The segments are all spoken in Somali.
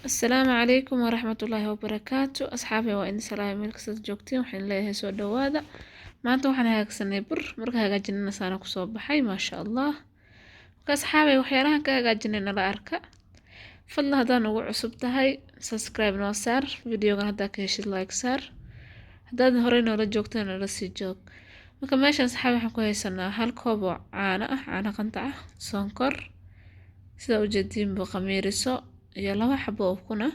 Asalaamu calaykum waraxmatullaahi wabarakaatu. Asxaabay, waa idin salaamay meel kastaad joogtiin. Waxaan leeyahay soo dhawaada. Maanta waxaan hagaagsanay bur. Marka hagaajinana saana kusoo baxay, maasha Allah. Marka asxaabay, waxyaalahan ka hagaajinay nala arka. Fadlan haddaan ugu cusub tahay, subscribe noo saar videogan. Haddaa ka heshid, like saar. Haddaad horey noola joogtana, nala sii joog. Marka meeshan, asxaabay, waxaan ku haysanaa hal koob oo caano ah, caano qandac ah, sonkor, sida ujeediinba, khamiiriso iyo 2 xabo oo ukun ah.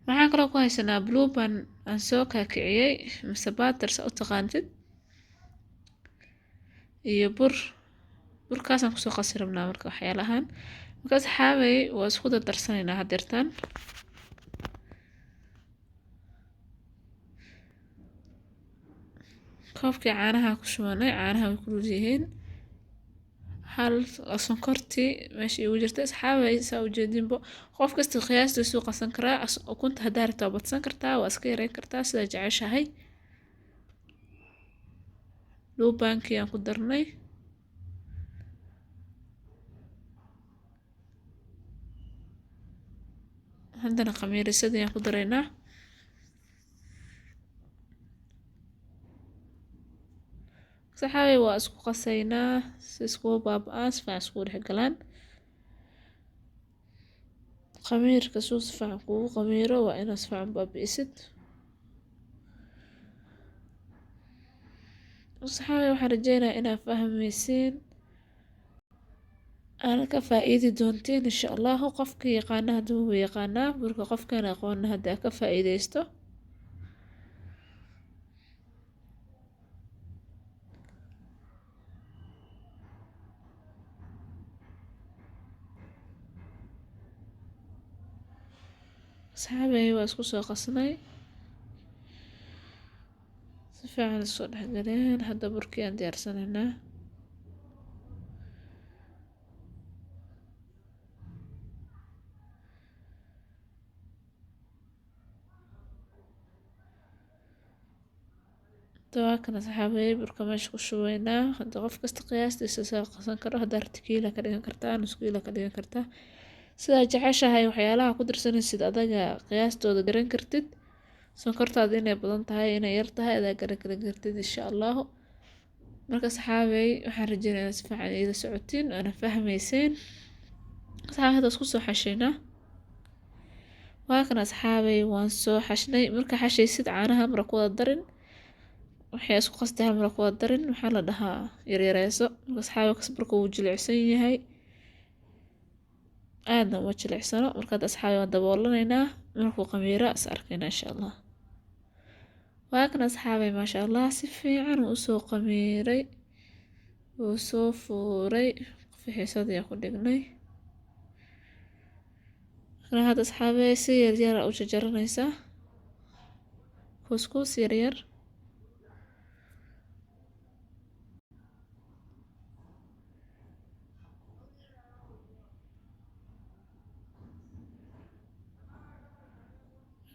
Waxaan kaloo ku haysanaa Blue Band aan soo kaakiciyey mise butter sa u taqaantid iyo bur. Burkaasaan kusoo qasi rabnaa. Marka waxyaalahan, marka asxaabay, waa isku dardarsanaynaa hadeertaan. Koobkii caanaha ku shubanay, caanaha way kulul yihiin. Hal sonkortii meesha igu jirta. Asxaabay, saa ujeedinbo, qof kasta qiyaastiisuu qasan karaa. Ukunta haddaa rabto waa badsan kartaa, waa iska yareyn kartaa, sidaa jeceshahay. Blue Bandkii aan ku darnay. Haddana khamiirisadii aan ku daraynaa. Saxaabay, waa isku qasaynaa si iskugu baaba-aan, si fiican iskugu dhex galaan. Khamiirka suu si fiican kugu khamiiro waa inaad si fiican baabi'isid. Saxaabay, waxaan rajeynayaa inaad fahmaysiin, aana ka faa'iidi doontiin insha Allahu. Qofka yaqaana hadduu wuu yaqaanaa burka, qofkaan aqoonna hadda ka faa'iideysto. Asxaabay, waa isku soo qasnay, si fiican isoo dhexgaleen. Hadda burkii aan diyaarsanaynaa. Waa kan, asxaabay, burka meesha ku shubaynaa. Hadda qof kasta qiyaastiisa saa qasan karo. Haddaa rabti kiila ka dhigan kartaa, nus kiila ka dhigan kartaa, sidaa jeceshahay. Waxyaalaha ku darsanaysid adaga qiyaastooda garan kartid. Sonkortaada inay badan tahay, inay yar tahay, adaa garan karan kartid insha Allahu. Marka asxaabay, waxaan rajeynayaa inaad si fiican ila socotiin, aana fahmayseen. Asxaabay, hadda isku soo xashaynaa. Waa kan, asxaabay, waan soo xashnay. Marka xashaysid, caanaha mara ku wada darin, waxay isku qastay hal mara ku wada darin. Waxaa la dhahaa yaryareyso. Marka asxaabay, burka wuu jilicsan yahay, aadna uma jilicsano. Marka hadda, asxaabay, waan daboolanaynaa. Markuu khamiiro is arkaynaa insha Allah. Waa kan, asxaabay, maasha Allah, si fiican uu usoo khamiiray, wuu soo fuuray. Fixiisadii ku dhignay. Marka hadda, asxaabay, si yaryar u jarjaranaysaa, kuuskuus yaryar.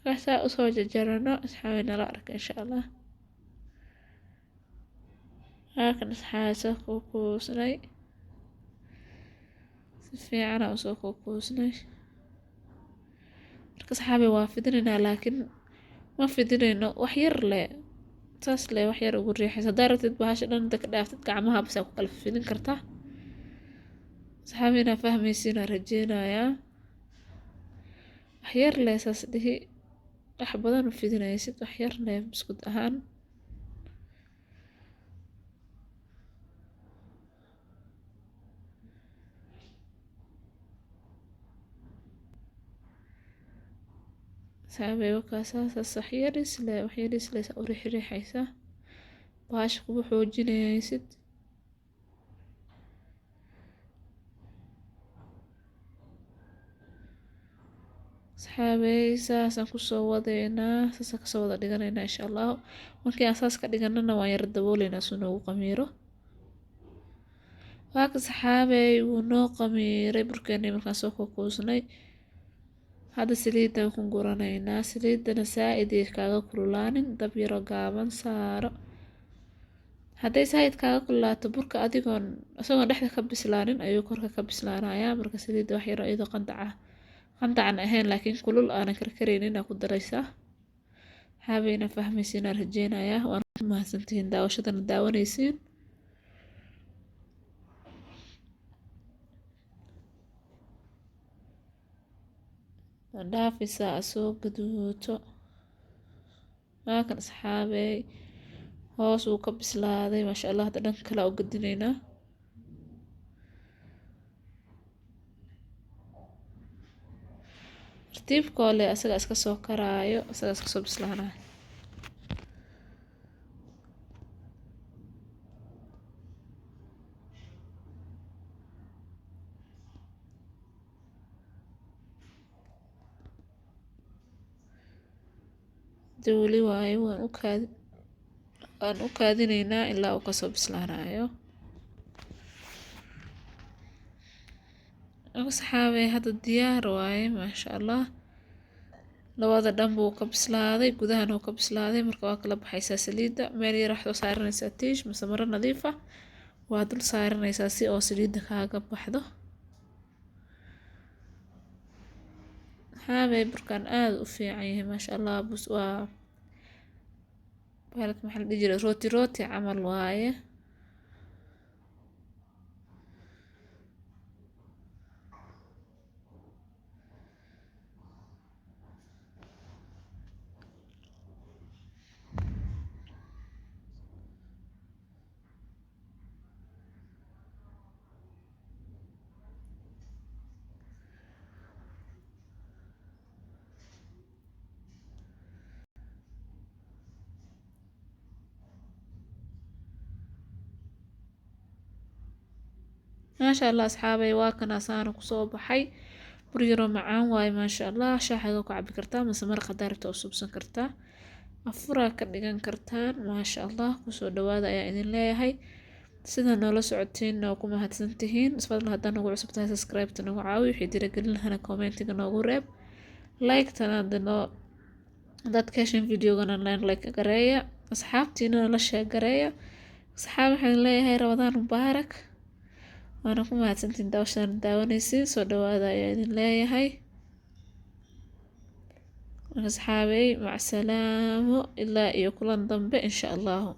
Markaasaa usoo jarjarano, asxaabay, nala arka insha Allah. Waa kan, asxaabay, soo kuukuusnay, si fiican aa usoo kuukuusnay. Marka asxaabay, waa fidinaynaa, laakiin ma fidinayno, wax yar le saas le, wax yar ugu riixaysa. Haddaa rabtid, bahasha dhan inta ka dhaaftid, gacmaha bas aa ku kala fidin kartaa. Asxaabay, inaa fahmaysiin aan rajeynayaa. Wax yar le saas dhihi, wax badan ma fidinaysid, wax yar le buskud ahaan. Asxaabay, wakaasa, saas wax yaris le, wax yaris le saa u riix riixaysa, bahasha kugu xoojinaysid. Asxaabay, saasaan kusoo wadeynaa, saasaan kasoo wada dhiganaynaa insha Allahu. Markii aan saas ka dhiganana, waan yara dabooleynaa si noogu qamiiro. Waa ka, saxaabey, wuu noo qamiiray burkeenii markaan soo kukuusnay. Hadda saliidan ku guranaynaa. Saliidana saa-id ay kaaga kululaanin, dab yaro gaaban saaro. Hadday saa-id kaaga kululaato burka, adigoon isagoon dhexda ka bislaanin ayuu korka ka bislaanayaa. Marka saliidda wax yaro iyadoo qandac ah Qandacan ahayn laakiin kulul aanan karkaraynin aa ku daraysaa. Xaabayna fahmaysiin aan rajeynayaa. Waan ku mahadsantihiin daawashadana daawanaysiin. Waan dhaafaysaa asoo gaduuto. Waa kan asxaabey, hoos wuu ka bislaaday maasha Allah. Hadda dhanka kale u gadinaynaa. Tartiibkoo leh asaga iska soo karaayo, asaga iska soo bislaanayo. Weli waayo waan u kaadinaynaa ilaa uu kasoo bislaanayo. Asxaabey hadda diyaar waaye maasha Allah. Labada dhan buu ka bislaaday, gudahana wuu ka bislaaday. Marka waa kala baxaysaa saliidda, meel yar waxaad soo saaranaysaa tiish mise maro nadiif ah, waa dul saaranaysaa si oo saliidda kaaga baxdo. Asxaabey burkan aad u fiican yahay maasha Allah. Bus waa bahalka maxaa la dhihi jiray, rooti rooti camal waaye. Maasha Allah asxaabey, waa kana saana kusoo baxay. Bur yaroo macaan waaye maasha Allah. Shaaxaga ku cabi kartaa mise maraq hadaa rabto u subsan kartaa. Afuraa ka dhigan kartaan maasha Allah. Kusoo dhawaada ayaa idin leeyahay. Sida noola socotiin oo ku mahadsantihiin. Fadlan haddaa nagu cusub tahay subscribe-ta nagu caawi, wixii dhiirigelin lahana comment-iga noogu reeb. Like-tana hadda noo haddaad ka hesheen video-gana like gareeya, asxaabtiinana la share gareeya. Asxaab waxaan leeyahay Ramadaan mubaarak. Waana ku mahadsantihiin daawashadan daawanaysiin. Soo dhawaada ayaa idin leeyahay. Asxaabey macsalaamo ilaa iyo kulan dambe insha Allahu.